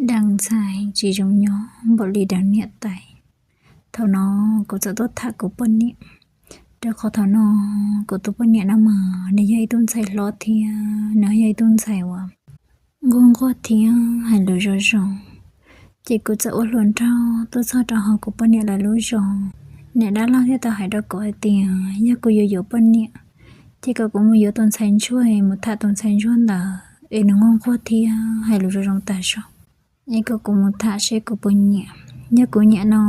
Deev ntxhais tsis zoo nyob npaum li deev niam tais. Thaum no kuv txawm tuaj tham kuv poj niam, rau qhov thaum no kuv tus poj niam no mas nws yog ib tug ntxhais hlob thiab nws yog ib tug ntxhais uas nquag nquag thiab hais lus zoo zoo. Ces kuv txawm ua hluas nraug tuaj txog rau hauv kuv poj niam lawv lub zos. Niam dab laug thiaj tau hais rau kuv hais tias yog kuv yuav yuav poj niam, ces kom kuv mus yuav tus ntxhais ntsuag es mus tham tus ntxhais ntsuag ntawd es nws nquag nquag thiab hais lus zoo zoo tas zog, es kom kuv mus tham seb kuv puas nyiam. Yog kuv nyiam no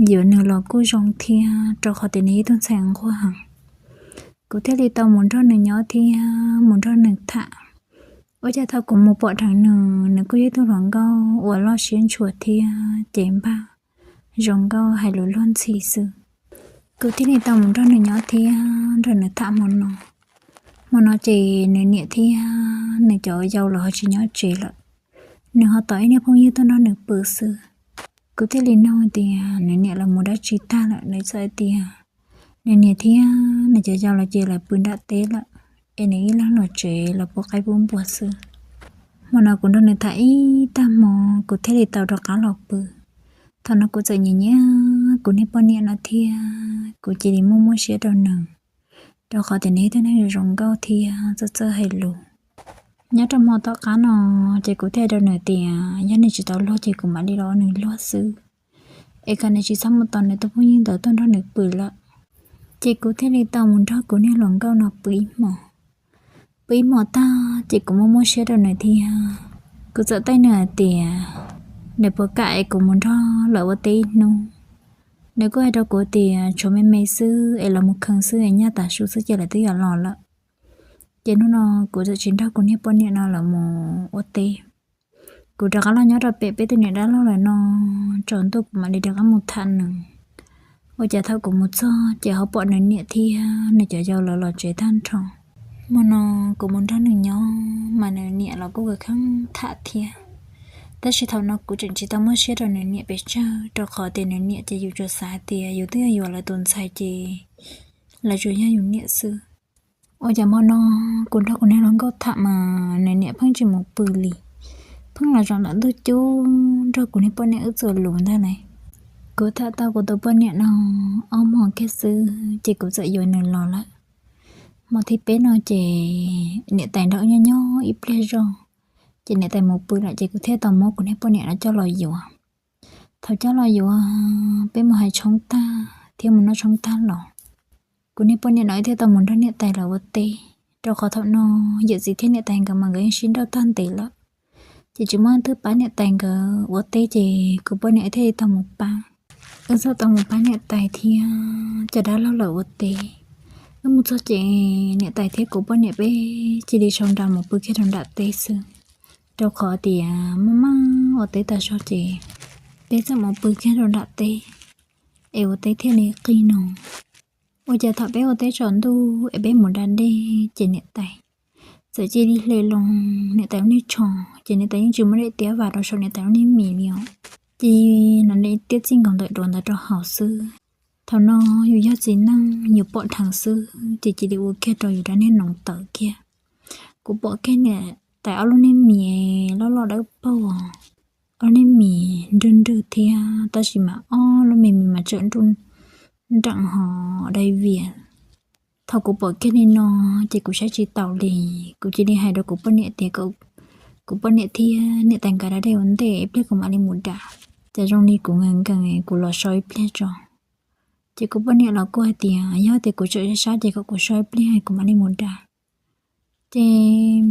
yuav nws los kuj zoo thiab, rau qhov tias nws yog ib tug ntxhais nquag heev. Kuv thiaj li tau mus nrog nws nyob thiab mus nrog nws tham. Ua cas thaum kuv mus pom dheev nws, nws kuj yog ib tug hluas nkauj uas loj siab ntshua thiab ces npaj zoo nkauj hais lus luag ntxhi xwb. Kuv thiaj li tau mus nrog nws nyob thiab nrog nws tham hmo no. Hmo no ces nws niam thiab nws cov yau los ho tsis nyob tsev lawm, nws ho tos ib niag phooj ywg tuaj nrog nws pw xwb. Kuv thiaj li nug tias nws niam los mus dab tsi tag lawm, nws txawm hais tias nws niam thiab nws cov yau los ces lawv pw nram teb lawm, es nws ib leeg los tsev los pub qaib pub npua xwb. Hmo no kuv nrog nws tham ib tag hmo, kuv thiaj li tau rov qab los pw. Thaum no kuv txawm nyiam nyiam kuv niag poj niam no thiab kuv cia li muaj muaj siab rau nws, rau qhov tias nws yog ib tug neeg zoo nkauj thiab txawj txawj hais lus. Nyob rau hmo tom qab no, ces kuv thiaj hais rau nws tias yog nws tsis tau luag ces kuv mam li los ua nws luag xwb, es kom nws tsis txhob mus tos nws tus phooj ywg ntawd tuaj nrog nws pw lawm. Ces kuv thiaj li tau mus nrog kuv niag hluas nkauj no pw ib hmos. Pw ib hmos tag ces kuv muaj muaj siab rau nws thiab. Kuv txawm teb nws hais tias nws puas kam es kuv mus nrog lawv ua teb ib hnub. Nws kuj hais rau kuv tias tshuav me me xwb es los mus kheev xwb es nyaj tas su xwb ces lawv twb yuav los lawm. Ces hnub no kuv txawm tsis nrog kuv niag poj niam no lawv mus ua teb. Kuv rov qab los nyob rau pem peb tus niam dab laug lawm no, tsaus ntuj kuv mam li rov qab mus tham nws. Ua cas thaum kuv mus txog ces ho pom nws niam thiab nws cov yau lawv los tsev tag nrho. Hmo no kuv mus nrog nws nyob mas nws niam los kuj kheev tham thiab. Tab sis thaum no kuv tseem tsis tau muaj siab rau nws niam pes tsawg, rau qhov tias nws niam ces yus tsuas xav hais tias yus twb yog yuav lawv tus ntxhais ces lawv tsuas yog yus niam xwb. Ua cas hmo no kuv nrog kuv niag hluas nkauj tham mas nws niam pheej tsis mus pw li, pheej los zaum ntawm ntug cub nrog kuv niag poj niam wb txuas lus ntag ne. Kuv tham tau kuv tus poj niam no ob hmos kiag xwb ces kuv txawm yuav nws los lawm. Hmo thib peb no ces niam tais nrog wb nyob nyob ib pliag zog, ces niam tais mus pw lawm ces kuv thiaj tau muab kuv niag poj niam no coj los yuav. Thaum coj los yuav, peb mus hais tshoob tag thiab mus noj tshoob tag los, kuv niag poj niam no wb thiaj tau mus nrog niam tais lawv ua teb, rau qhov thaum no yawm txiv thiab niam tais nkawd mas nkawd yeej sib nrauj tag ntev lawm, ces tsis muaj leej twg pab niam tais nkawd ua teb ces kuv poj niam thiaj li tau mus pab. Wb txawm tau mus pab niam tais thiab cov dab laug lawv ua teb. Wb mus txog ces niam tais thiab kuv poj niam peb cia li sau nra mus pw kiag rau nram teb xwb, rau qhov tias maj maj ua teb tas zog ces peb txawm mus pw kiag rau nram teb es ua teb thiaj li qig no. Ua cas thaum peb ua teb tsaus ntuj es peb mus da dej ces niam tais txawm cia li hle loo niam tais lub niag tsho, ces niam tais yeej tsis muaj dej tiab vas rau saum niam tais lub niag mis li os. Ces no tiab txij nkaus ntawm duav ntawd rau hauv xwb. Thaum no yus yog txiv neej yus pom dheev xwb ces cia li ua kiag rau yus rab niag noov tawm kiag. Kuv pom kiag niam tais ob lub niag mis loj loj dawb paug, ob lub niag mis nrwg nrwg thiab tab sis mas ob lub me mis mas tseem nruj nreem ho dai vias. Thaum kuv pom kiag li no ces kuv saib tsis taus li, kuv cia li hais rau kuv poj niam tias kuv poj niam thiab niam tais nkawd da dej ua ntej ib pliag kuv mam li mus da. Ces zoo li kuv nkees nkees kuv los so ib pliag tso. Ces kuv poj niam los kuj hais tias yog tias kuv tseem sab ces kom kuv so ib pliag kuv mam li mus da. Ces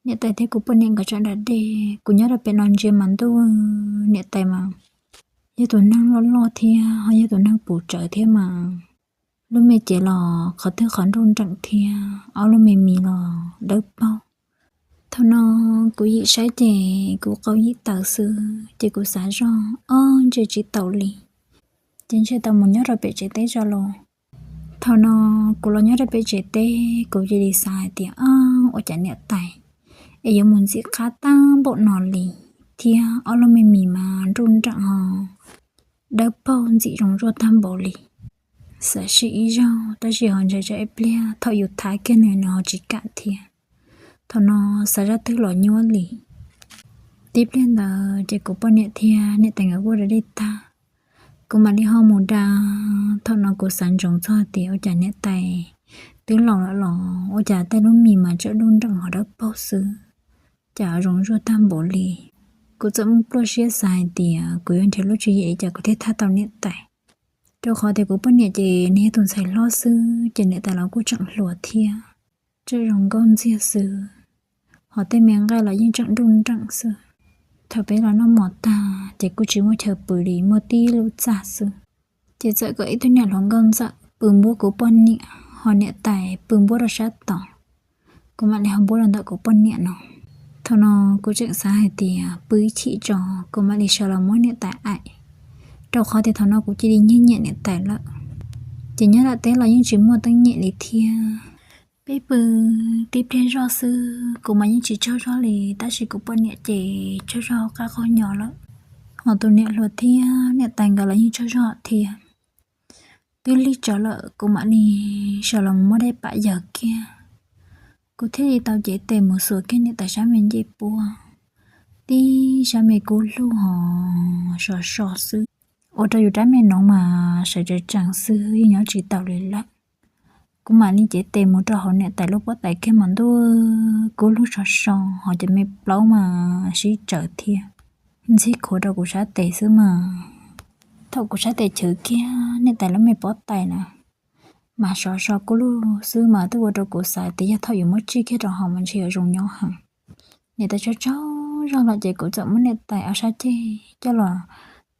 niam tais thiab kuv poj niam nkawd tseem da dej, kuv nyob rau pem no ntsia mas ntuj, niam tais mas yog tus neeg loj loj thiab ho yog tus neeg puv tsawv thiab mas lub me cev los qhov twg qhov nruj nreem thiab ob lub me mis los dawb paug. Thaum no kuv yim saib ces kuv qau yim tawv xwb ces kuv xav zoj ob ntshe tsis taus li, ces ntshe tau mus nyob rau pem tsev teb tso los. Thaum no kuv los nyob rau pem tsev teb kuv cia li xav hais tias ob ua cas niam tais es yuav mus ntxim qab tag npaum no li, thiab ob lub me mis mas nruj nreem ho dawb paug ntxim zoo zuaj tag npaum li. Xav sim ib zaug tab sis ho ntshai tsam ib pliag thaum yus thab kiag nws nws ho tsis kam thiab. Thaum no xav zaj twg los nyuaj li. Ib pliag ntawd ces kuv poj niam thiab niam tais nkawd kuj da dej tag, kuv mam li ho mus da. Thaum no kuv xav ntsoov txog tias ua cas niam tais twb laus lawm los ua cas tej lub mis mas tseem dub nreem ho dawb paug xwb, cas zoo zuaj tag npaum li. Kuv txawm muaj pluaj siab xav hais tias kuv yuav nrhiav lub tswv yim li cas kuv thiaj thab tau niam tais, rau qhov tias kuv poj niam ces nws yog tus ntxhais hlob xwb ces niam tais los kuj tseem hluas thiab, tseem zoo nkauj ntxiag xwb, ho tej me nqaij los yeej tseem dub nreem xwb. Thaum peb los noj mov tag ces kuj tsis muaj chaw pw li, muaj tib lub txaj xwb. Ces txawm kom ib tug niam hluas nkauj ntxawm pw npuab kuv poj niam, ho niam tais pw npuab rau sab tod, kuv mam li ho npuab rau ntawm kuv poj niam no. Thaum no kuv tseem xav hais tias pw ib chim tso kuv mam li sawv los muab niam tais aim, rau qhov tias thaum no kuv cia li nyiam nyiam niam tais lawm. Ces nyob nram teb los yeej tsis muaj teeb nyem li thiab. Peb pw tib pliag zog xwb kuv mas yeej tsis tsaug zog li, tab sis kuv poj niam ces tsaug zog qab qaug nyo lawm, ho tus niam hluas thiab niam tais nkawd los yeej tsaug zog thiab. Twb lig tsawv lawm kuv mam li sawv los muab dej pam yawg kiag. Kuv thiaj li tau cev tes mus xuas kiag niam tais sab me ncej puab, tib sab me kub hlub ho sov so xwb, ua rau yus rab me noov mas sawv tsees tsees xwb, yeej nyob tsis taus li lawm. Kuv mam li cev tes mus rau hauv niam tais lub pob tais kiag mas ntuj, kub hlub sov so, ho cov me plaub mas sib tsawv thiab, ntxig khuav rau kuv sab tes xwb mas. Thaum kuv sab tes chwv kiag niam tais lub me pob tais na, mas sov so kub hlub xwb mas twb ua rau kuv xav tias yog thaum yuav muab tsij kiag rau hauv mas ntshe yuav zoo nyob heev. Niam tais tsaug tsaug zog lawm ces kuv txawm muab niam tais ob sab ceg coj los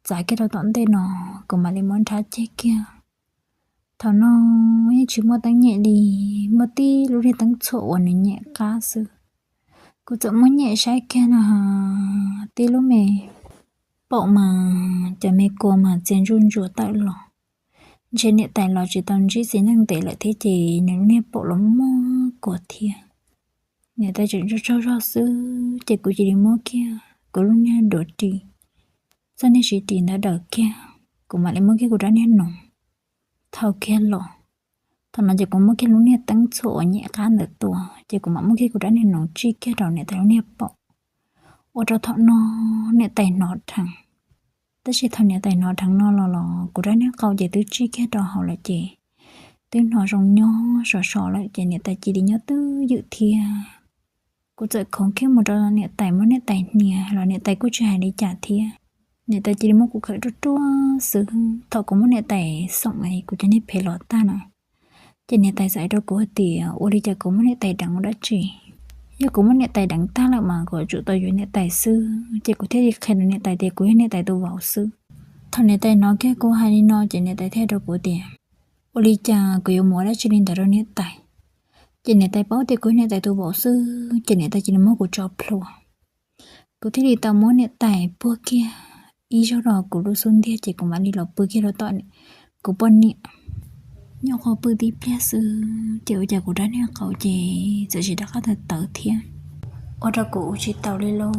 txav kiag rau tom ntej no, kuv mam li muab nrhab ceg kiag. Thaum no yeej tsis muaj teeb nyem li, muaj tib lub niag teeb txhuam uas nws nyem qab xwb. Kuv txawm muab nyem saib kiag no, tib lub me paum mas cov me kua mas txias ntsuj ntsuav tawm los. Ntshe niam tais los tsis tau ntsib txiv neej ntev lawm thiab ces nws lub niag paum los muaj kua thiab. Niam tais tseem tsaug tsaug zog xwb ces kuv cia li muab kiag kuv lub niag duav ris, txoj niag siv ris ntawd daws kiag, kuv mam li muab kiag kuv rab niag noov thau kiag los. Thaum no ces kuv muab kiag lub niag teeb txhuam uas nyem qab ntawd tua, ces kuv mam muab kiag kuv rab niag noov tsij kiag rau niam tais lub niag paum, ua rau thaum no niam tais hnov dheev. Tab sis thaum niam tais hnov dheev no los los kuv rab niag qau ces twb tsij kiag rau hauv lawm ces twb hnov zoo nyob sov so lawm ces niam tais cia li nyob twj ywm thiab. Kuv txawm khoov kiag mus rau niam tais muab niam tais hnia los niam tais kuj tsis hais li cas thiab. Niam tais cia li muab kuv khawm ruaj ruaj xwb. Thaum kuv muab niam tais xoom kuv cov niag phev los tag na, ces niam tais txawm hais rau kuv hais tias ua li cas kuv muab niam tais deev ua dab tsi. Yog kuv muab niam tais deev tag lawm mas kuv yuav tsum tau yuav niam tais xwb, ces kuv thiaj li qhia rau niam tais tias kuv yog niam tais tus vauv xwb. Thaum niam tais hnov kiag kuv hais li no ces niam tais thiaj hais rau kuv tias ua li cas kuv yuav mus ua dab tsi li ntawd rau niam tais. Ces niam tais paub tias kuv yog niam tais tus vauv xwb ces niam tais cia li muab kuv tso plhuav. Kuv thiaj li tau muab niam tais puag kiag ib zaug rau kuv lub xub ntiag ces kuv mam li los pw kiag rau tom kuv poj niam. Nyuam qhuav pw tib pliag xwb ces ua cas kuv rab niag qau ces txawm sim rov qab tawv tawv thiab, ua rau kuv ua tsis taus li lauj.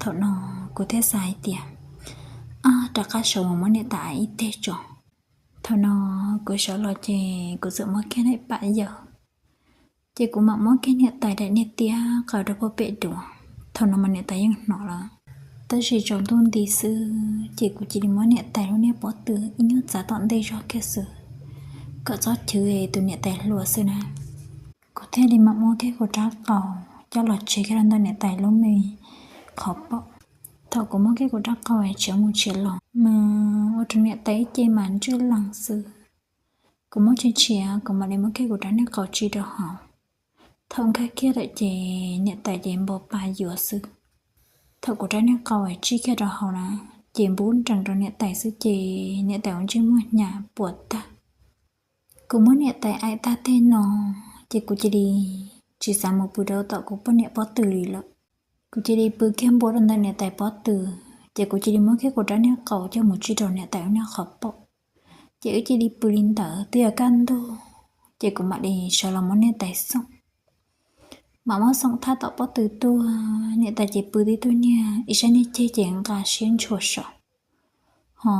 Thaum no kuv thiaj xav hais tias, ab, rov qab sawv mus muab niam tais aim ib teg tso. Thaum no kuv sawv los ces kuv txawm muab kiag daim pam yawg, ces kuv mam muab kiag niam tais daim niag tiab qaws rau puag pem duav. Thaum no mas niam tais yeej hnov lawm, tab sis tsaus ntuj nti xwb ces kuv cia li muab niam tais lub niag pob tw ib nyuag txav tom ntej zog kiag xwb, kom txhob chwv tus niam tais hluas xwb na. Kuv thiaj li mam muab kiag kuv rab qau coj los tseg kiag rau ntawm niam tais lub me qhov paum. Thaum kuv muab kiag kuv rab qau tshiav mus tshiav los mas ua rau niam tais ib ce mas ntswj lees xwb. Kuv muab tshiav tshiav kuv mam li muab kiag kuv rab niag qau tsij rau hauv. Thaum nkag kiag lawm ces niam tais ces npau pa yuav xwb. Thaum kuv rab niag qau tsij kiag rau hauv na, ces npub nrees rau niam tais xwb ces niam tais ua ntsej muag hnyav puas tag. Kuv muab niam tais aim tag teg no, ces kuv cia li tsis xav mus pw rau tom kuv poj niam pob tw li lawm. Kuv cia li pw kiag npuab rau ntawm niam tais pob tw, ces kuv cia li muab kiag kuv rab niag qau coj mus tsij rau niam tais lub niag qhov paum. Ces wb cia li pw li ntawd twb yuav kaj ntug, ces kuv mam li sawv los muab niam tais xoom. Mam muab xoom thaj tom pob tw tuaj, niam tais ces pw tib tug niag ib sab niag ceg ces nqa siab ntshua saum, ho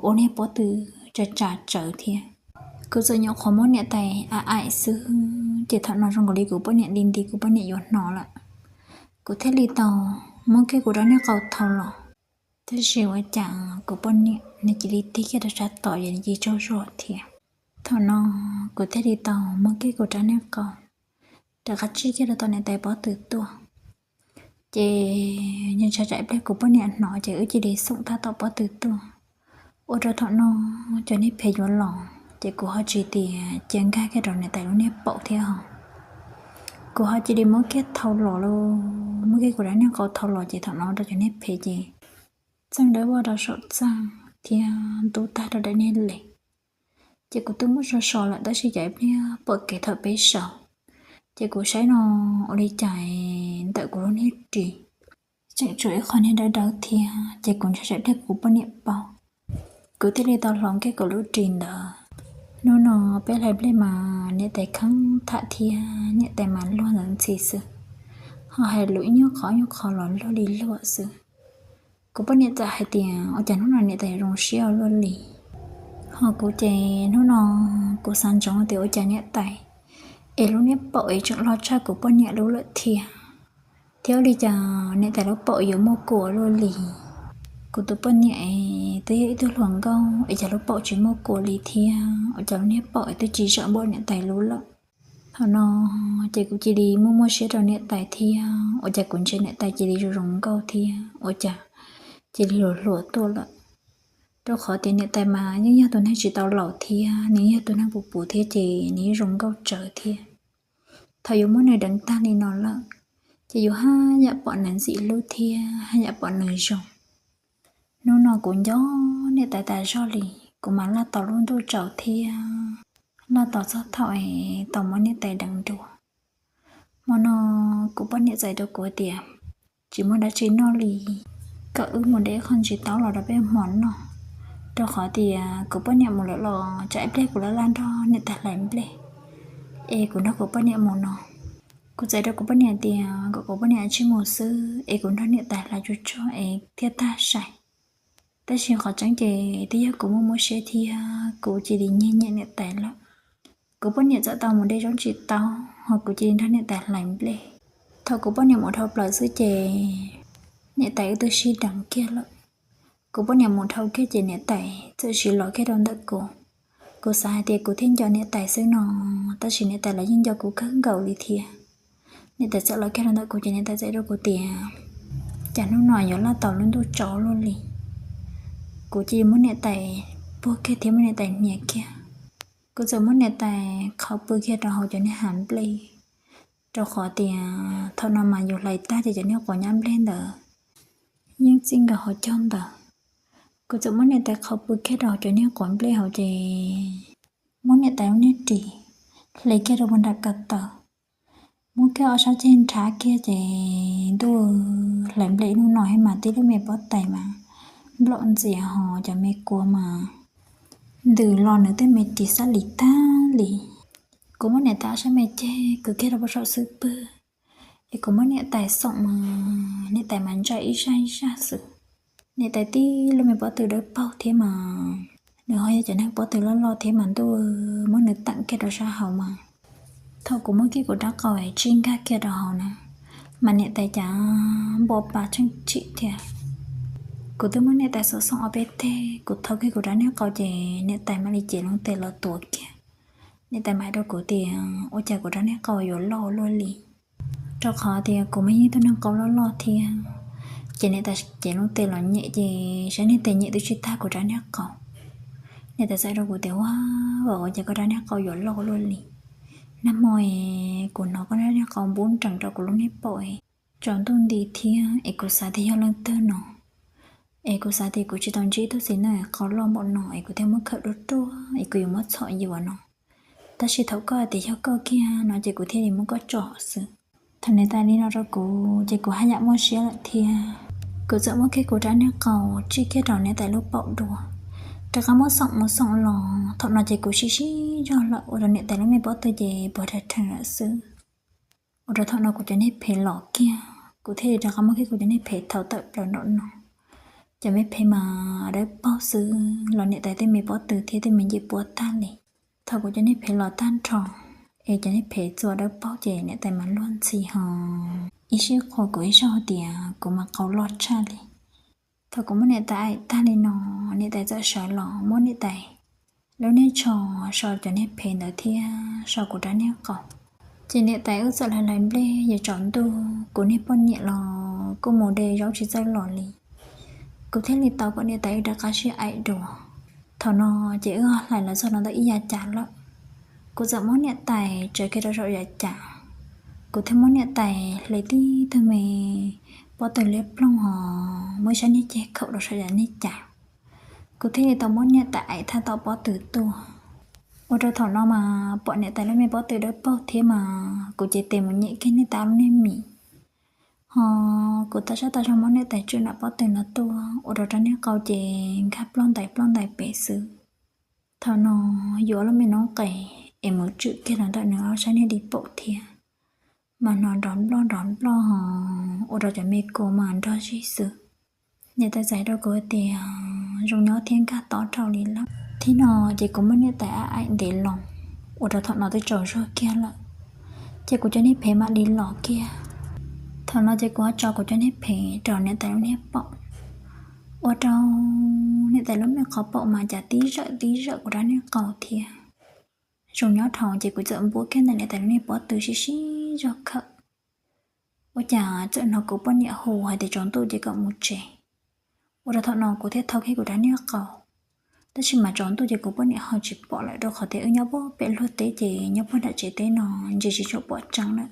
ua niag pob tw tsa tsa tsawv thiab. Kuv txawm nyuam qhuav muab niam tais aim aim xwb, ces thaum no zoo nkaus li kuv poj niam li nti kuv poj niam yuav hnov lawm. Kuv thiaj li tau muab kiag kuv rab niag qau thau los. Tab sis ua cas kuv poj niam nws cia li tig kiag rau sab tod es nws cia li tsaug zog thiab. Thaum no kuv thiaj li tau muab kiag kuv rab niag qau rov qab tsij kiag rau tom niam tais pob tw tuaj. Ces nws ntshai tsam ib pliag kuv poj niam hnov ces wb cia li xoom tag tom pob tw tuaj. Ua rau thaum no cov niag phem yuav los ces kuv ho tsis tias cia nkag kiag rau niam tais lub niag paum thiab ho. Kuv ho cia li muab kiag thau los lauj, muab kiag kuv rab niag qau thau los ces thaum no rau cov niag phem ces txeej dawb vog rau saum txaj thiab ntub tag rau daim niag les. Ces kuv twb muab so so lawm tab sis cov ib pliag pom kev thaum peb saud, ces kuv saib no ua li cas ntawm kuv lub niag ris tseem tshuav ib qho niag dawb dawb thiab ces kuv ntshai tsam ib pliag kuv poj niam paub. Kuv thiaj li tau hloov kiag kuv lub ris ntawd. Hnub no peb hlais nplej mas niam tais kheev tham thiab niam tais mas luag ntxhi xwb, ho hais lus ib nyuag qho nyuag qho los luag li luag xwb. Kuv poj niam txawm hais tias ua cas hnub no niam tais zoo siab ua luaj li. Ho kuv ces hnub no kuv xav ntsoov tias ua cas niam tais es lub niag paum es tseem loj tshaj kuv poj niam lub lawm thiab. Thiab ua li cas niam tais lub paum yuav muaj kua luaj li. Kuv tus poj niam es twb yog ib tug hluas nkauj es cas lub paum tsis muaj kua li thiab, ua cas lub niag paum es twb tsis zawm npaum niam tais lub lawm. Thaum no ces kuv cia li muaj muaj siab rau niam tais thiab ua cas kuv ntsia niam tais cia li zoo zoo nkauj thiab ua cas cia li hluas hluas tuaj lawm. Rau qhov tias niam tais mas yeej yog tus neeg tsis tau laus thiab nws yog tus neeg puv puv thiab ces nws yeej zoo nkauj tsawv thiab. Thaum yus muab nws deev tag li no lawm ces yus haj yam pom nws ntxim hlub thiab haj yam pom nws zoo. Hnub no kuv nco niam tais tas zog li, kuv mas laj tos lub ntuj tsaus thiab laj tos txog thaum es tau muab niam tais deev dua. Hmo no kuv poj niam txais rau kuv tias tsis muaj dab tsi noj li, kom wb mus de ib qho ntsis taub los rau peb hmo noj, rau qhov tias kuv poj niam mus lawm los tsam ib pliag kuv laj laj nrog niam tais hlais nplej es kuv nrog kuv poj niam mus no. Kuv txais rau kuv poj niam tias kom kuv poj niam tsij mus xwb es kuv nrog niam tais hlais tsuag tsuag es thiaj tag sai. Tab sis qhov tseeb ces twb yog kuv muaj muaj siab thiab kuv cia li nyiag nyiam niam tais lawm. Kuv poj niam txawm tau mus de zaub ntsis taub ho kuv cia li nrog niam tais hlais nplej. Thaum kuv poj niam mus dhau plaws xwb ces niam tais wb twb sib deev kiag lawm. Kuv poj niam mus dhau kiag ces niam tais txawm siv los kiag rau ntawm kuv. Kuv xav hais tias kuv thiaj nco niam tais xwb no, tab sis niam tais los yeej nco kuv kawg nkaus li thiab. Niam tais txawm los kiag rau ntawm kuv ces niam tais txawm rau kuv tias cas hnub no yuav laj tos lub ntuj tsaus luaj li. Kuv cia li muab niam tais puag kiag thiab muab niam tais hnia kiag. Kuv txawm muab niam tais qhau pw kiag rau hauv cov niag hav nplej, rau qhov tias thaum no mas yus hlais tag ces cov niag quav nyab nplej ntawd yeej txij nkaus hauv caug ntawd. Kuv txawm muab niam tais qhau pw kiag rau hauv cov niag quav nplej hauv ces muab niam tais lub niag ris hle kiag rau puag nram ko taw, muab kiag ob sab ceg nrhav kiag ces ntuj, hlais nplej ib hnub no thiab mas tib lub me pob tais mas nplaum ntxias ho cov me kua mas ntws los nws tej me ris xab lis tag li. Kuv muab niam tais ob sab me ceg kwv kiag rau puag saum xub pwg es kuv muab niam tais xoom mas niam tais mas ntsaj ib zaj ib zaj xwb. Niam tais tib lub me pob tw dawb paug thiab mas nws ho yog cov neeg pob tw loj loj thiab mas ntuj, muab nws teem kiag rau sab hauv mas thaum kuv muab kiag kuv rab qau es tsij nkag kiag rau hauv na, mas niam tais cas npo pa tsheej tsim thiab. Kuv twb muab niam tais xoom xoom ob peb teg, kuv thau kiag kuv rab niag qau ces niam tais mam li cev lub tes los tuav kiag. Niam tais mam hais rau kuv tias ua cas kuv rab niag qau yuav loj luaj li, rau qhov tias kuv mas yeej tus neeg qau loj loj thiab. Ces niam tais cev lub tes los nyem ces saib niag tes nyem twb tsis tag kuv rab niag qau. Niam tais txawm rau kuv tias ua, ua cas koj rab niag qau yuav loj luaj li. Nag hmo es kuv hnov koj rab niag qau npub nrees rau kuv lub niag paum es tsaus ntuj nti thiab es kuv xav tias yog leej twg no, es kuv xav tias kuv tsis tau ntsib ib tug txiv neej qau loj npaum no es kuv thiaj muab khawm ruaj ruaj es kuv yuav muab txhom yuav no. Tab sis thaum koj hais tias yog koj kiag no ces kuv thiaj li muab koj tso xwb. Thaum niam tais li no rau kuv ces kuv haj yam muaj siab lawm thiab. Kuv txawm muab kiag kuv rab niag qau tsij kiag rau niam tais lub paum dua, rov qab muab xoom mus xoom los. Thaum no ces kuv sib sib zog lawm ua rau niam tais lub me pob tw ces puas rhawv rhees lawm xwb. Ua rau thaum no kuv cov niag phev los kiag, kuv thiaj li rov qab muab kiag kuv cov niag phev thau tawm plaws nraum no. Cov me phev mas dawb paug xwb los niam tais tej me pob tw thiab tej me ncej puab tag li. Thaum kuv cov niag phev los tag nrho es cov niag phev txua dawb paug ces niam tais mas luag ntxhi hos. ib sij qhuas kuv ib zaug tias kuv mas qau loj tshaj li. Thaum kuv muab niam tais aim tag li no, niam tais txawm sawv los muab niam tais lub niag tsho so cov niag phev ntawd thiab so kuv rab niag qau. Ces niam tais wb txawm hlais hlais nplej yuav tsaus ntuj, kuv niag poj niam los kuj mus de zaub tsis txawj los li. Kuv thiaj li tau kom niam tais wb rov qab sib aim dua. Thaum no ces wb ho hlais los txog rau ntawm ib yav cav lawm. Kuv txawm muab niam tais tsawv kiag rau saum yav cav. Kuv thiaj muab niam tais hle tib tug me pob tw liab ploog hos muaj ib sab niag ceg khaum rau saum yav niag cav. Kuv thiaj li tau muab niam tais aim thaj tom pob tw tuaj. Ua rau thaum no mas pom niam tais lub me pob tw dawb paug thiab mas kuv cev tes mus nyem kiag niam tais lub niag mis. Hos kuv tau sab tau zog muab niam tais tswm nram pob tw no tuaj, ua rau rab niag qau ces nkag ploj ntais ploj ntais pem xwb. Thaum no yuav lub me noob qes es mus tswm kiag los ntawm nws ob sab niag di paum thiab, mas hnov nrov nploj nrov nploj hos ua rau cov me kua mas nrog zig xwb. Niam tais txais rau kuv tias zoo nyob thiab nkag tob rau li lawm. Thib no ces kuv muab niam tais aim aim ntev loo, ua rau thaum no twb tsaus zog kiag lawm, ces kuv cov niag phev mam li los kiag. Thaum no ces kuv ho tso kuv cov niag phev rau niam tais lub niag paum, ua rau niam tais lub me qhov paum mas cas tib zawm tib zawm kuv rab niag qau thiab. Zoo nyob dhau ces kuv txawm npuab kiag ntawm niam tais lub niag pob tw sib sib zog khawm. Ua cas txawm hnov kuv poj niam hu hais tias tsaus ntuj ces kom mus tsev. Ua rau thaum no kuv thiaj thau kiag kuv rab niag qau. Tab sis mas tsaus ntuj ces kuv poj niam ho tsis pom lawm rau qhov tias wb nyob puag pem luag teb ces nyob puag nram tsev teb no ntshe tsis tshua pom tseeb lawm.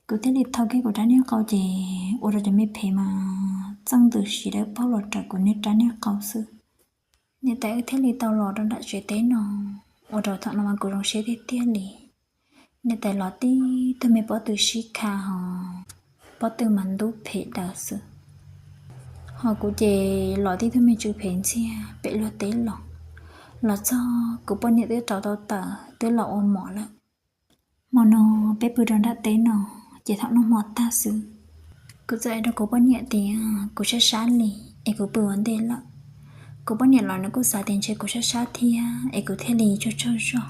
Kuv thiaj li thau kiag kuv rab niag qau ces ua rau cov me phev mas txeej ntws siv dawb paug los raws kuv niag rab niag qau xwb. Niam tais wb thiaj li tau los rau nram tsev teb no, ua rau thaum no mas kuv zoo siab tiag tiag li. Niam tais los tib tug me pob tw sib kha hos pob tw mas ntub phem daws xwb. Hos kuv ces los tib tug me tsw phem ntxiag pem luag teb los. Los txog kuv poj niam twb rauv tau taws twb los ua mov lawm. Hmo no peb pw rau nram teb no, ces thaum noj hmo tag xwb, kuv txawm hais rau kuv poj niam tias kuv sab sab li es kuv pw ua ntej lawm. Kuv poj niam los nws kuj xav tias ntshe kuv sab sab thiab es kuv thiaj li tsaug tsaug zog.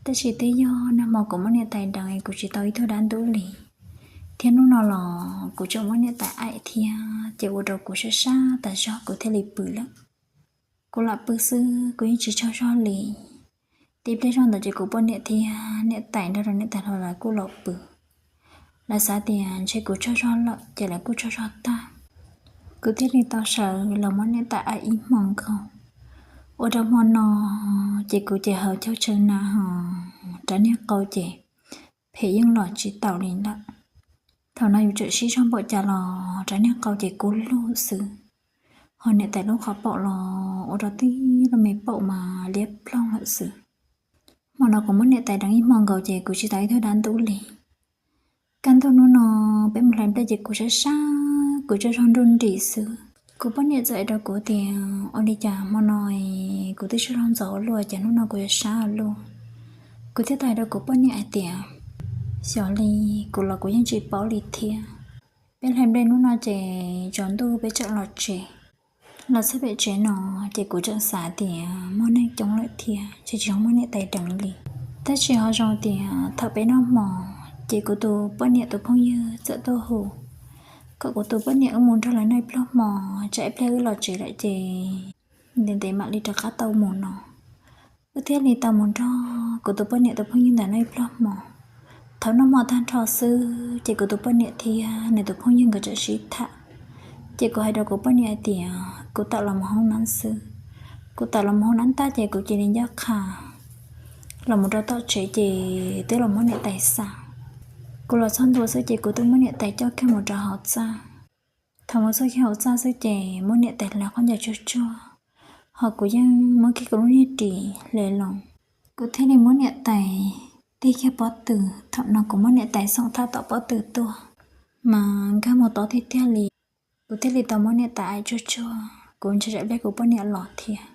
Tab sis twb yog nag hmo kuv muab niam tais deev es kuv tsis tau ib tug dab ntub li, thiab hnub no los kuv tseem muab niam tais aim thiab ces ua rau kuv sab sab tas zog kuv thiaj li pw lawm. Kuv lam pw xwb kuv yeej tsis tsaug zog li. Tib pliag zog ntawd ces kuv poj niam thiab niam tais nrog rau niam tais hluas lawv kuj los pw. Lawv xav tias ntshe kuv tsaug zog lawm ces lawv kuj tsaug zog tag. Kuv thiaj li tau sawv los muab niam tais aim ib hmo nkaus. Ua rau hmo no ces kuv ces haus caug tshaw na hos rab niag qau ces phem yeej los tsis taus li lawm. Thaum no yus tseem sib zog npaum cas los rab niag qau ces kub lug xwb, hos niam tais lub qhov paum los ua rau tib lub me paum mas liab ploog lawm xwb. Hmo no kuv muab niam tais deev ib hmo nkaus ces kuv tsis tau ib tug dab ntub li. Kaj ntug hnub no peb mus hlais nplej ces kuv sab sab, kuv tsaug zog nruj nrim xwb. Kuv poj niam txawm hais rau kuv tias ua li cas hmo no kuv twb tsaug zog ntxov ua luaj cas hnub no kuv yuav sab ua luaj. Kuv thiaj tau hais rau kuv poj niam hais tias xyov li, kuv los kuv yeej tsis paub li thiab. Peb hlais nplej hnub no ces tsaus ntuj peb tseem los tsev. Los txog pem tsev no ces kuv tseem xav tias muaj neeg coob lawm thiab ces tsis muaj niam tais deev li. Tab sis ho zoo tias thaum peb noj hmo ces kuv tus poj niam tus phooj ywg txawm tuaj hu kom kuv tus poj niam wb mus nrog lawv noj ib pluag hmo, tsam ib pliag wb los tsev lawm ces ntev ntev mam li rov qab tau mus no. Wb thiaj li tau mus nrog kuv tus poj niam tus phooj ywg ntawd noj ib pluag hmo. Thaum noj hmo tag nrho xwb ces kuv tus poj niam thiab nws tus phooj ywg nkawd tseem sib tham. Ces kuv hais rau kuv poj niam hais tias kuv tawm los mus hoob nab xwb. Kuv tawm los mus hoob nab tag ces kuv cia li ncaj qha los mus rau tom tsev ces twb los muab niam tais xa. Kuv los txog ntua xwb ces kuv twb muab niam tais coj kiag mus rau hauv txaj. Thaum mus txog kiag hauv txaj xwb ces muab niam tais hlais khaub ncaws tsuag tsuag, hos kuv yeej muab kiag kuv lub niag ris hle los. Kuv thiaj li muab niam tais tig kiag pob tw. Thaum no kuv muab niam tais xoom thaj tom pob tw tuaj, mas nkag mus tob tiag tiag li. Kuv thiaj li tau muab niam tais aim tsuag tsuag, kuv ntshai tsam pliag kuv poj niam los thiab.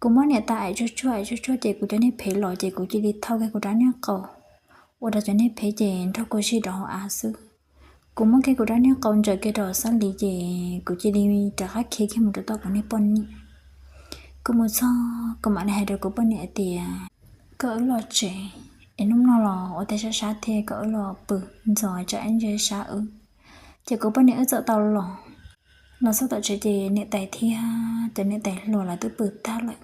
Kuv muab niam tais aim tsuag tsuag aim tsuag tsuag ces kuv cov niag phev los ces kuv cia li thau kiag kuv rab niag qau, ua rau cov niag phev ces nrog kuv zig rau hauv av xwb. Kuv muab kiag kuv rab niag qau ntsaws kiag rau xab li ces kuv cia li rov qab khiav kiag mus rau tom kuv niag poj niam. Kuv mus txog kuv mam li hais rau kuv poj niam hais tias kom wb los tsev es hnub no los ua tej sab sab thiab kom wb los pw ntxov tsam ib ntsis sab wb. Ces kuv poj niam wb txawm tau los, los txog tom tsev ces niam tais thiab cov niam tais hluas lawv twb pw tag lawm.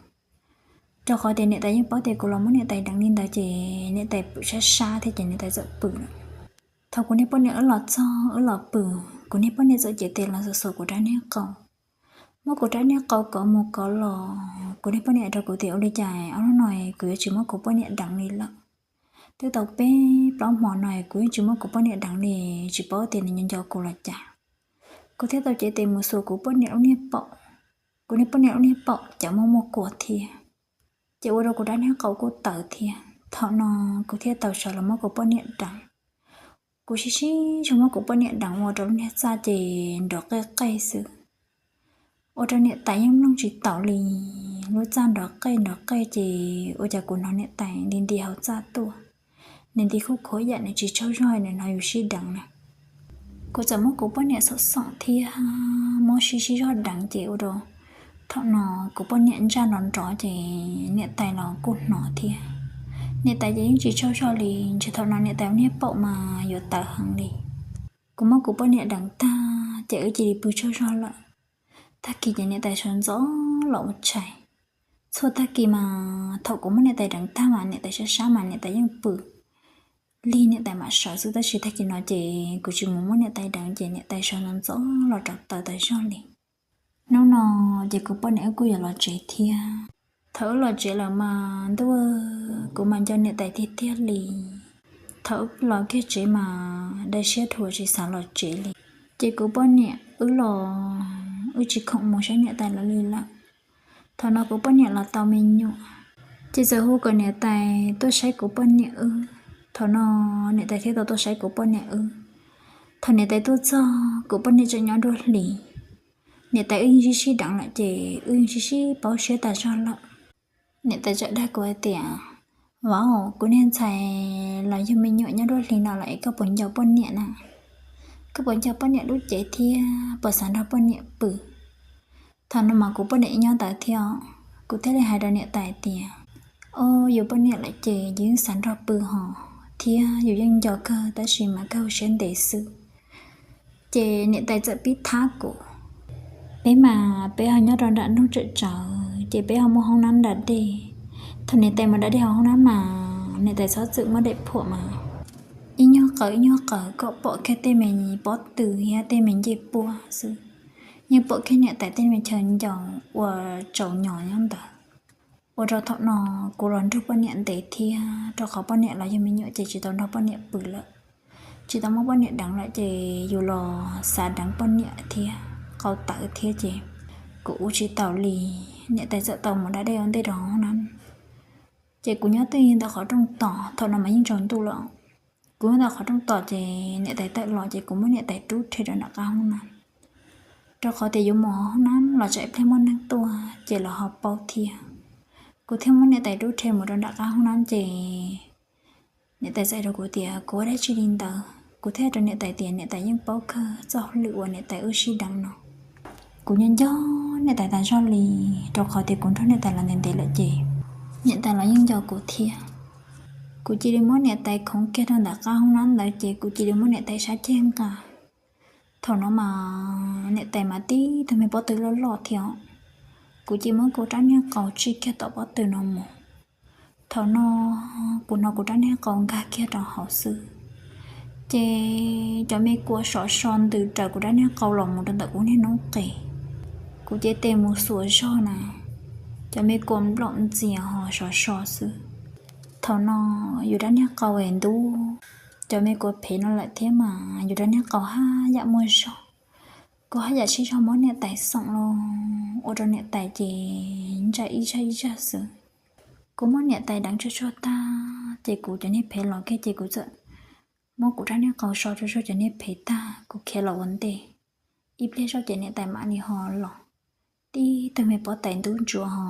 Rau qhov tias niam tais yeej paub tias kuv los muab niam tais deev li ntawd ces niam tais pw sab sab thiab ces niam tais txawm pw lawm. Thaum kuv niag poj niam wb los txog wb los pw, kuv niag poj niam txawm cev tes los xuas xuas kuv rab niag qau, muab kuv rab niag qau kov mus kov los. Kuv niag poj niam rau kuv tias ua li cas ob hnub no kuv yuav tsis muab kuv poj niam deev li lawm. Twb tau peb plaub hmo no kuv yeej tsis muab kuv poj niam deev li, tsis paub tias nws nco nco kuv los cas. Kuv thiaj tau cev tes mus xuas kuv poj niam lub niag paum, kuv niag poj niam lub niag paum ces muaj muaj kua thiab, ces ua rau kuv rab niag qau kuj tawv thiab. Thaum no kuv thiaj tau sawv los muab kuv poj niam deev. Kuv sib sib zog muab kuv poj niam deev ua rau lub niag txaj ces nrov qej qej xwb, ua rau niam tais yeej mloog tsis taus li. Lub txaj nrov qej nrov qej ces ua cas kuv hnov niam tais nti nti hauv txaj tuaj, nws nti khuj khuav yam nws tsis tsaug zog nws hnov yus sib deev na. Kuv txawm muab kuv poj niam xom xoom thiab muab sib sib zog deev ces ua rau thaum no kuv poj niam ntsaj nrov nrov ces niam tais los kuj hnov thiab. Niam tais ces yeej tsis tsaug zog li, ntshe thaum no niam tais niag paum mas yuav tawv heev li. Kuv muab kuv poj niam deev tag ces wb cia li pw tsaug zog lawm. Tag kis ces niam tais sawv ntxov los ua tshais. Txhua tag kis mas thaum kuv muab niam tais deev tag mas niam tais sab sab mas niam tais yeej pw lig niam tais mam sawv xwb, tab sis tag kis no ces kuv tsis mus muab niam tais deev ces niam tais sawv ntxov ntxov los rau tawv tas zog li. Hnub no ces kuv poj niam wb kuj yuav los tsev thiab. Thaum wb los tsev lawm mas ntuj, kuv mas nco niam tais tiag tiag li. Thaum wb los kiag tsev mas dai siab dhuav tsis xav los tsev li. Ces kuv poj niam wb los wb tsis khoom mus saib niam tais lawv li lawm. Thaum no kuv poj niam los tau me nyuam, ces txawm hu kom niam tais tuaj saib kuv poj niam wb. Thaum no niam tais thiaj tau tuaj saib kuv poj niam wb. Thaum niam tais tuaj txog kuv poj niam tseem nyob nruab hlis. Niam tais wb yeej sib sib deev lawm ces wb yeej sib sib paub siab tas zog lawm. Niam tais txawm dag kuv hais tias, Vauv, kuv niag ntxhais los yug me nyuam nyob nruab hlis no lawm es koj puas nco poj niam na? Koj puas nco poj niam lub cev thiab puas xav nrog poj niam pw? Thaum no mas kuv poj niam nyob ntawd thiab, kuv thiaj li hais rau niam tais tias, Au, yus poj niam lawm ces yus yeej xav nrog pw hos thiab yus yeej nco kawg tab sis mas kawg ua siab ntev xwb. Ces niam tais txawm pib thab kuv, Peb mas peb ho nyob rau nram nroog tsawm tsawv ces peb ho muaj hoob nab da dej. Thaum niam tais mus da dej hauv hoob nab mas niam tais txhob txwm muab daim phuam mas ib nyuag qawm ib nyuag qawm kom pom kiag tej me pob tw thiab tej me ncej puab xwb, yeej pom kiag niam tais tej me chaw ncaus ua tsaus nyos nyob ntawd. Ua rau thaum no kuv los nrug poj niam ntev thiab, rau qhov poj niam los yug me nyuam ces tsis tau nrog poj niam pw lawm, tsis tau muab poj niam deev lawm ces yus los xav deev poj niam thiab qau tawv thiab ces kuv ua tsis taus li. Niam tais txawm tau mus da dej ua ntej rau hauv hoob nab, ces kuv nyob twj ywm ntawm qhov rooj tos. Thaum no mas yeej tsaus ntuj lawm, kuv nyob ntawm qhov rooj tos ces niam tais tawm los ces kuv muab niam tais rub rhe rau nram qab hoob nab, rau qhov tias yuav mus hauv hoob nab los tsam ib pliag muaj neeg tuaj ces los ho paub thiab. Kuv thiaj muab niam tais rub rhe mus rau nram qab hoob nab ces niam tais txais rau kuv tias kuv ua dab tsi li ntawd. Kuv thiaj rau niam tais tias niam tais yeej paub kawg txoj hauj lwm uas niam tais wb sib deev no. Kuv nyob nco niam tais tas zog li, rau qhov tias kuv nrog niam tais los ntev ntev lawm ces niam tais los yeej nco kuv thiab. Kuv cia li muab niam tais khoov kiag rau ntawm qab hoob nab ntawd ces kuv cia li muab niam tais sab ceg nqa. Thaum no mas niam tais mas tib tug me pob tw loj loj thiab, kuv cia li muab kuv rab niag qau tsij kiag tom pob tw no mus. Thaum no kuv hnov kuv rab niag qau nkag kiag rau hauv xwb, ces cov me kua sov so ntws raws kuv rab niag qau los mus rau ntawm kuv niag noob qes. Kuv cev tes mus xuas zog na, cov me kua nplaum ntxias ho sov so xwb. Thaum no yus rab niag qau es ntub cov me kua phem no lawm thiab mas yus rab niag qau haj yam muaj zog. Kuv haj yam sib zog muab niam tais xoom los ua rau niam tais ces ntsaj ib zaj ib zaj xwb. Kuv muab niam tais deev tsuag tsuag tag ces kuv cov niag phem los kiag ces kuv txawm muab kuv rab niag qau so tsuag tsuag cov niag phem tag kuv khiav los ua ntej. Ib pliag zoj ces niam tais mam li ho los, tib tug me pob tais ntub ntsuav ho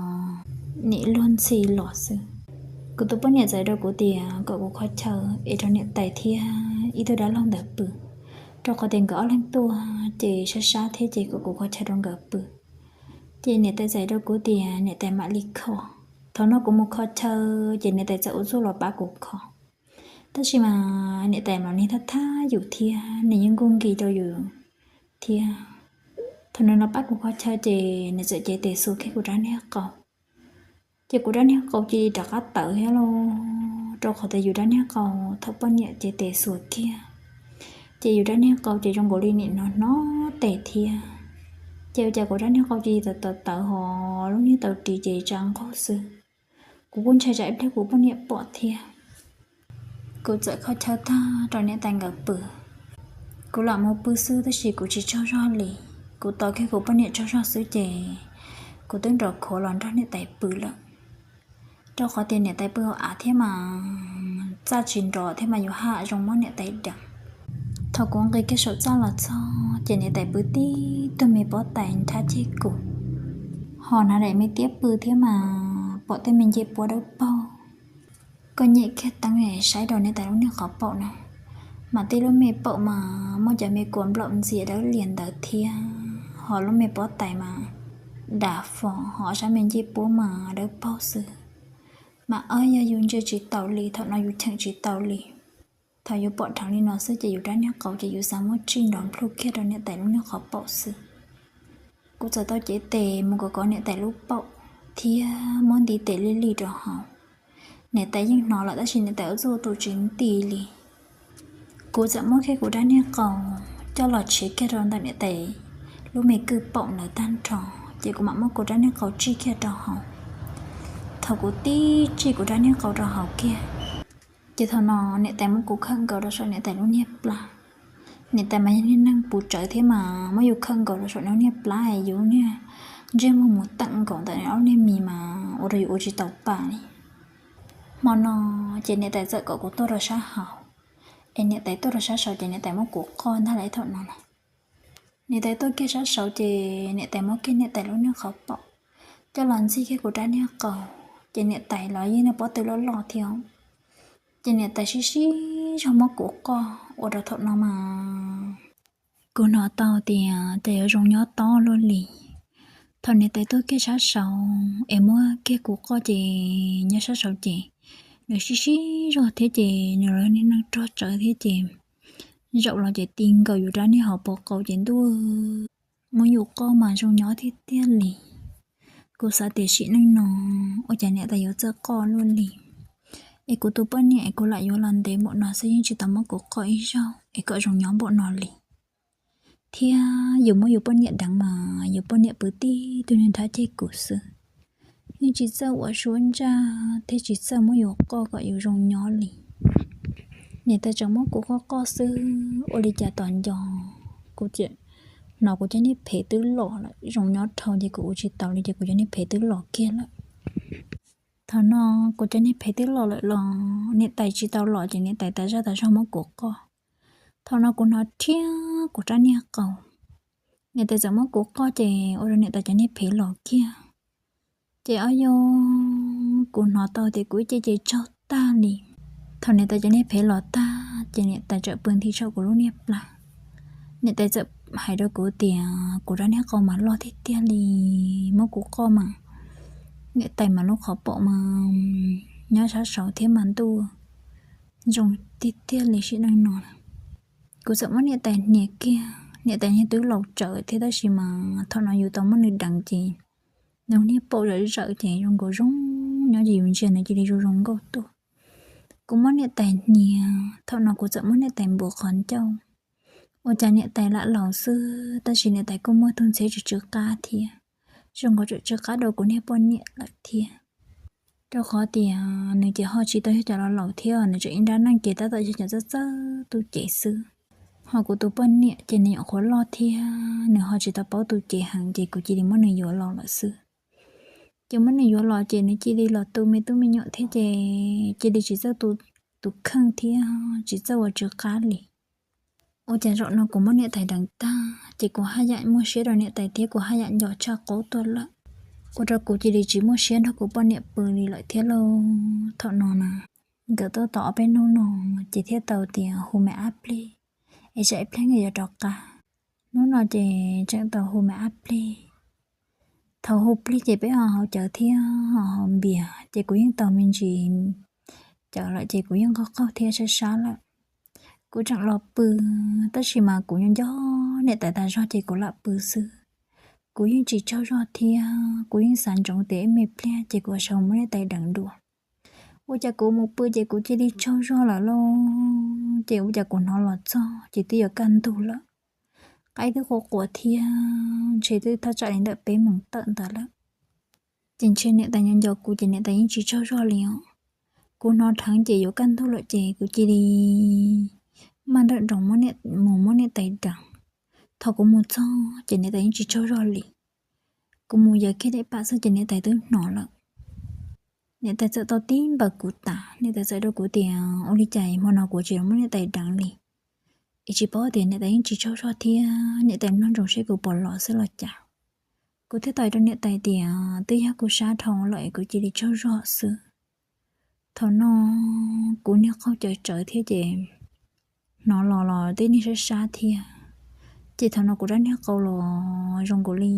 nim luag ntxhi los xwb. Kuv tus poj niam txais rau kuv tias kom kuv kho chaw es rau niam tais thiab ib tug dab laug ntawd pw, rau qhov tias nkawd ob leeg tuaj ces sab sab thiab ces kom kuv kho chaw rau nkawd pw. Ces niam tais txais rau kuv tias niam tais mam li kho. Thaum no kuv mus kho chaw ces niam tais txawm ua txuj los pab kuv kho. Tab sis mas niam tais mas nws thab thab yus thiab nws yeej nkauj nki rau yus thiab. Thaum nws los pab kuv kho chaw ces nws txawm cev tes xuas kiag kuv rab niag qau. Ces kuv rab niag qau cia li rov qab tawv thiab lauj, rau qhov tias yus rab niag qau thaum poj niam cev tes xuas kiag ces yus rab niag qau ces zoo nkaus li nim no hnov tes thiab. Ces ua cas kuv rab niag qau cia li tawv tawv tawv hos lub niag taw ris ces tsa nqaug xwb. Kuv kuj ntshai tsam ib pliag kuv poj niam pom thiab. Kuv txawm kho chaw tag rau niam tais nkawd pw. Kuv lam mus pw xwb tab sis kuv tsis tsaug zog li. Kuv tos kiag kuv poj niam tsaug zog xwb ces kuv twb nrov khuav los nrog niam tais pw lawm. Rau qhov tias niam tais pw hauv av thiab mas txaj tsis nrov thiab mas yus haj zoo muab niam tais deev. Thaum kuv nqis kiag saum txaj los txog ces niam tais pw tib tug me pob tais nrhab ceg kuv, ho hnav daim me tiab pw thiab mas pom tej me ncej puab dawb paug. Kuv nyem kiag teeb saib rau niam tais lub niag qhov paum na, mas tej lub me paum mas muaj cov me kua nplaum ntxias dawb lias ntawd thiab, ho lub me pob tais mas dav fo, ho sab me ncej puab mas dawb paug xwb. Mas ob yog yus ntsia tsis taus li, thaum no yus cheem tsis tau li. Thaum yus pom dheev li no xwb ces yus rab niag qau ces yus xav muab tsij nrov nplhug kiag rau niam tais lub niag qhov paum xwb. Kuv txawm tau cev tes mus kov kov niam tais lub paum thiab muab nti tes li li rau hauv. Niam tais yeej hnov lawm tab sis niam tais ua txuj ua tus tsis nti li. Kuv txawm muab kiag kuv rab niag qau coj los tshiav kiag rau ntawm niam tais lub me kwj paum ntawd tag nrho, ces kuv mam muab kuv rab niag qau tsij kiag rau hauv. Thaum kuv tib tsij kuv rab niag qau rau hauv kiag, ces thaum no niam tais muab kuv khawm nkaus rau saum niam tais lub niag plab. Niam tais mas yog niag neeg puv tsawv thiab mas muab yus khawm nkaus rau saum nws lub niag plab es yus niag ntsej muag mus teem nkaus ntawm nws ob niag mis mas ua rau yus ua tsis tau pa li. Hmo no ces niam tais txawm kom kuv tuaj rau sab hauv, es niam tais tuaj rau sab saud ces niam tais muab kuv qoj ntag lauj. Thaum no na, niam tais tuaj kiag sab saud ces niam tais muab kiag niam tais lub niag qhov paum coj los ntxig kiag kuv rab niag qau, ces niam tais los yeej niag pob tw loj loj thiab. Ces niam tais sib sib zog muab kuv qoj ua rau thaum no mas kuv hnov tau tias cas yuav zoo nyob tob luaj li. Thaum niam tais tuaj kiag sab saud es muab kiag kuv qoj ces nyob sab saud ces nws sib sib zog thiab ces nws los niag neeg rog tsawv thiab ces zaum los ces ti nkaus yus rab niag hauv paus qau ces ntuj, muab yus qoj mas zoo nyob tiag tiag li. Kuv xav tias sim neej no ua cas niam tais yuav txawj qoj luaj li. Es kuv tus poj niam es kuv lam yuav los ntev npaum no xwb yeej tsis tau muab kuv qoj ib zaug es kom zoo nyob npaum no li. Thiab yus muab yus poj niam deev mas yus poj niam pw tib tug niag nrhab ceg kuv xwb, yeej tsis txawj ua suab ntsaj thiab tsis txawj muab yus qoj kom yus zoo nyob li. Niam tais tseem muab kuv qoj qoj xwb ua li cas tos nco kuv, hnov kuv cov niag phev twb los lawm, zoo nyob dhau ces kuv ua tsis taus li ces kuv cov niag phev twb los kiag lawm. Thaum no kuv cov niag phev twb los lawm los niam tais tsis tau los ces niam tais tas zaj tas zog muab kuv qoj. Thaum no kuv hnov rhiab kuv rab niag qau, niam tais txawm muab kuv qoj ces ua rau niam tais cov niag phev los kiag. Ces ob yog kuv hnov tau tias kuv ib ce ces tsaug tag li. Thaum niam tais cov niag phev los tag ces niam tais txawm pw nthi saum kuv lub niag plab. Niam tais txawm hais rau kuv tias kuv rab niag qau mas loj tiag tiag li, muab kuv qoj mas niam tais mas lub qhov paum mas nyob sab saud thiab mas ntuj, zoo tiag tiag li sim neej no. Kuv txawm muab niam tais hnia kiag, niam tais niag twb laus tsawv thiab tab sis mas thaum no yus tau muab nws deev ces nws niag paum zawm zawm ces zoo nkaus zoo nyob ces yus ntsia nws cia li zoo zoo nkauj tuaj. Kuv muab niam tais hnia, thaum no kuv txawm muab niam tais npuav qhov ncauj. Ua cas niam tais lam laus xwb tab sis niam tais kuj muaj tug ntxhiab tsw tsw qab thiab, zoo nkaus tsw tsw qab rau kuv niag poj niam lawm thiab. Rau qhov tias nws ces ho tsis tau yog cov laus laus thiab, nws tseem ib nrab neej ces tab tom yog cov txawj txawj tu cev xwb. Ho kuv tus poj niam ces nws nyuam qhuav loj thiab nws ho tsis tau paub tu cev heev ces kuv cia li muab nws yuav los lawm xwb. Ces muab nws yuav los ces nws cia li los tu me tub me nyuam thiab ces cia li tsis txawj tu, tus kheej thiab tsis txawj ua tsw qab li. Ua cas zaum no kuv muab niam tais deev tag ces kuv haj yam muaj siab rau niam tais thiab kuv haj yam nco tshaj qub tuaj lawm, ua rau kuv cia li tsis muaj siab nrog kuv poj niam pw li lawm thiab lauj. Thaum no na, nkawd tuaj tau ob peb hnub no ces thiaj tau tias hu me ab plig, es tsam ib pliag nkawd yuav rov qab. Hnub no ces tseem tau hu me ab plig. Thaum hu plig ces peb ho haus cawv thiab ho haus npias ces kuv yeej tau me ntsis cawv lawm ces kuv yeej qaug qaug thiab sab sab lawm. Kuv tseem los pw, tab sis mas kuv nyob nco niam tais tas zog ces kuv lam pw xwb. Kuv yeej tsis tsaug zog thiab kuv yeej xav ntsoov tias ib me pliag ces kuv sawv muab niam tais deev dua. Ua cas kuv mus pw ces kuv cia li tsaug zog lawm lauj, ces ua cas kuv hnov los txog ces twb yuav kaj ntug lawm. Qaib twb qua quas thiab ntshe twb thaj tsam li ntawm peb moos tawm ntawd lawm. Ces ntshe niam tais nyob nco kuv ces niam tais yeej tsis tsaug zog li os. Kuv hnov dheev ces yuav kaj ntug lawm ces kuv cia li maj nrawm nroos mus muab niam tais deev. Thaum kuv mus txog ces niam tais yeej tsis tsaug zog li. Kuv mus yawm kiag tej pam xwb ces niam tais twb hnov lawm. Niam tais txawm tau tib npaws kuv tas, niam tais txawm rau kuv tias ua li cas hmo no kuv tsis muab niam tais deev li, es tsis paub tias niam tais yeej tsis tsaug zog thiab niam tais mloog ntsoov seb kuv puas los xwb los cas. Kuv thiaj tau rau niam tais tias twb yog kuv sab dhau lawm es kuv cia li tsaug zog xwb. Thaum no kuv niag qaug cawv tsawv thiab ces hnov los los twb niag sab sab thiab. Ces thaum no kuv rab niag qau los zoo nkaus li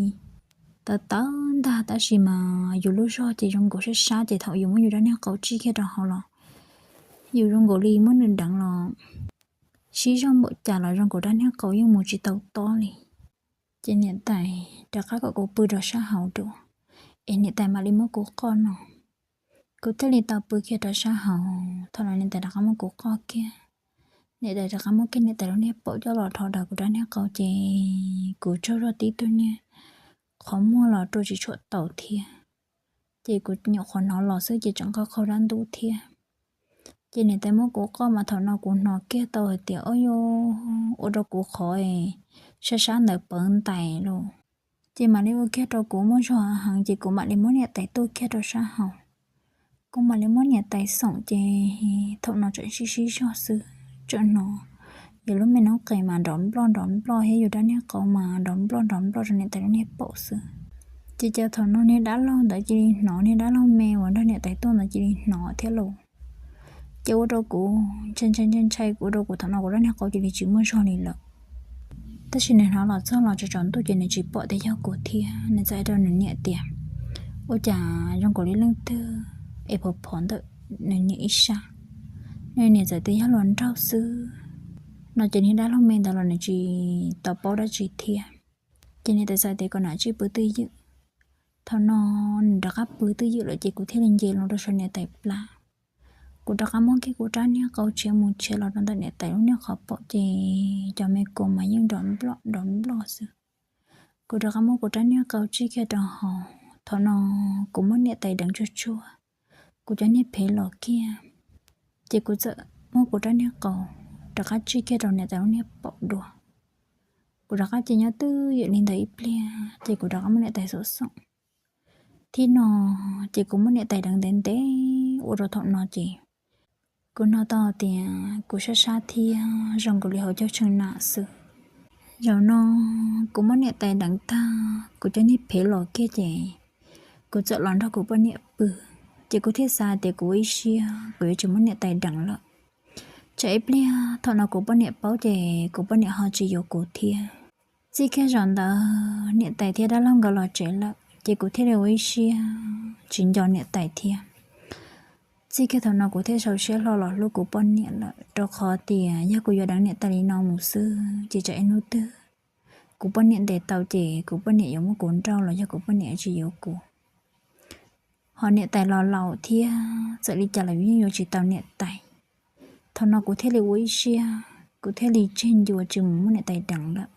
tawv tawv ntag, tab sis mas yus lub zog ces zoo nkaus sab sab, ces thaum yus muab yus rab niag qau tsij kiag rau hauv los yus zoo nkaus li muab nws deev los sib zog npaum cas los zoo nkaus rab niag qau yeej mus tsis tau tob li. Ces niam tais rov qab kom kuv pw rau sab hauv dua, es niam tais mam li muab kuv qoj no. Kuv thiaj li tau pw kiag rau sab hauv. Thaum no niam tais rov qab muab kuv qoj kiag, niam tais rov qab muab kiag niam tais lub niag paum coj los dhos daws kuv rab niag qau, ces kuv tsaug zog tib tug niag qhov muag los rua tsis tshua taus thiab. Ces kuv nyuam qhuav hnov los xwb ces tseem qaug qaug dab ntub thiab. Ces niam tais muab kuv qoj mas thaum no kuv hnov kiag tau hais tias o yog ua rau kuv qhov sab sab ntawd pawv ntais lauj. Ces mam li ua kiag rau kuv muaj zog heev ces kuv mam li muab niam tais tuaj kiag rau sab hauv. Kuv mam li muab niam tais xoom ces thaum no tseem sib sib zog xwb, tseem hnov yus lub me noob qes mas nrov nploj nrov nploj thiab yus rab niag qau mas nrov nploj nrov nploj rau niam tais lub niag paum xwb. Ces cas thaum no niag dab laug ntawd cia li hnov, niag dab laug me uas nrog niam tais tuaj ntawd cia li hnov thiab lauj. Ces ua rau kuv ntshai ntshai ntshai ntshai, ua rau kuv thaum no kuv rab niag qau cia li tsis muaj zog li lawm. Tab sis nws hnov los txog los tsaus ntuj ces nws tsis pom tias yog kuv thiab, nws txawm hais rau nws niam tias ua cas zoo nkaus li leej twg es phov phov ntawm nws niam ib sab. Nws niam txawm tias yog hluas nraug xwb no ces niag dab laug me ntawd los nws tsis tau paub dab tsi thiab. Ces niam tais txawm tias kom nws tsij pw twj ywm. Thaum no nws rov qab pw twj ywm lawm ces kuv thiaj li nce los rau saum niam tais plab. Kuv rov qab muab kiag kuv rab niag qau tshiav mus tshiav los rau ntawm niam tais lub niag qhov paum ces cov me kua mas yeej nrov nploj nrov nploj xwb. Kuv rov qab muab kuv rab niag qau tsij kiag rau hauv. Thaum no kuv muab niam tais deev tsuag tsuag, kuv cov niag phev los kiag, ces kuv txawm muab kuv rab niag qau rov qab tsij kiag rau niam tais lub niag paum dua. Kuv rov qab cia nyob twj ywm li ntawd ib pliag ces kuv rov qab muab niam tais xoom xoom. Thib no ces kuv muab niam tais deev ntev ntev ua rau thaum no ces kuv hnov tau tias kuv sab sab thiab zoo nkaus li hauv caug tshee nam xwb. Zaum no kuv muab niam tais deev tag, kuv cov niag phev los kiag ces kuv txawm los nrog kuv poj niam pw. Ces kuv thiaj xav tias kuv ua ib siab kuv yuav tsis muab niam tais deev lawm. Tsam ib pliag thaum no kuv poj niam paub ces kuv poj niam ho tsis yuav kuv thiab. Txij kiag zaum ntawd niam tais thiab dab laug nkawd los tsev lawm ces kuv thiaj li ua ib siab tsis nco niam tais thiab. Txij kiag thaum no kuv thiaj sau siab hlo los hlub kuv poj niam lawm, rau qhov tias yog kuv yuav deev niam tais li no mus xwb ces tsam ib hnub twg kuv poj niam ntes tau ces kuv poj niam yuav muab kuv nrauj los yog kuv poj niam tsis yuav kuv. Ho niam tais los laus thiab txawm li cas los yeej yuav tsis tau niam tais. Thaum no kuv thiaj li ua ib siab, kuv thiaj li tseg ncua tsis mus muab niam tais deev lawm.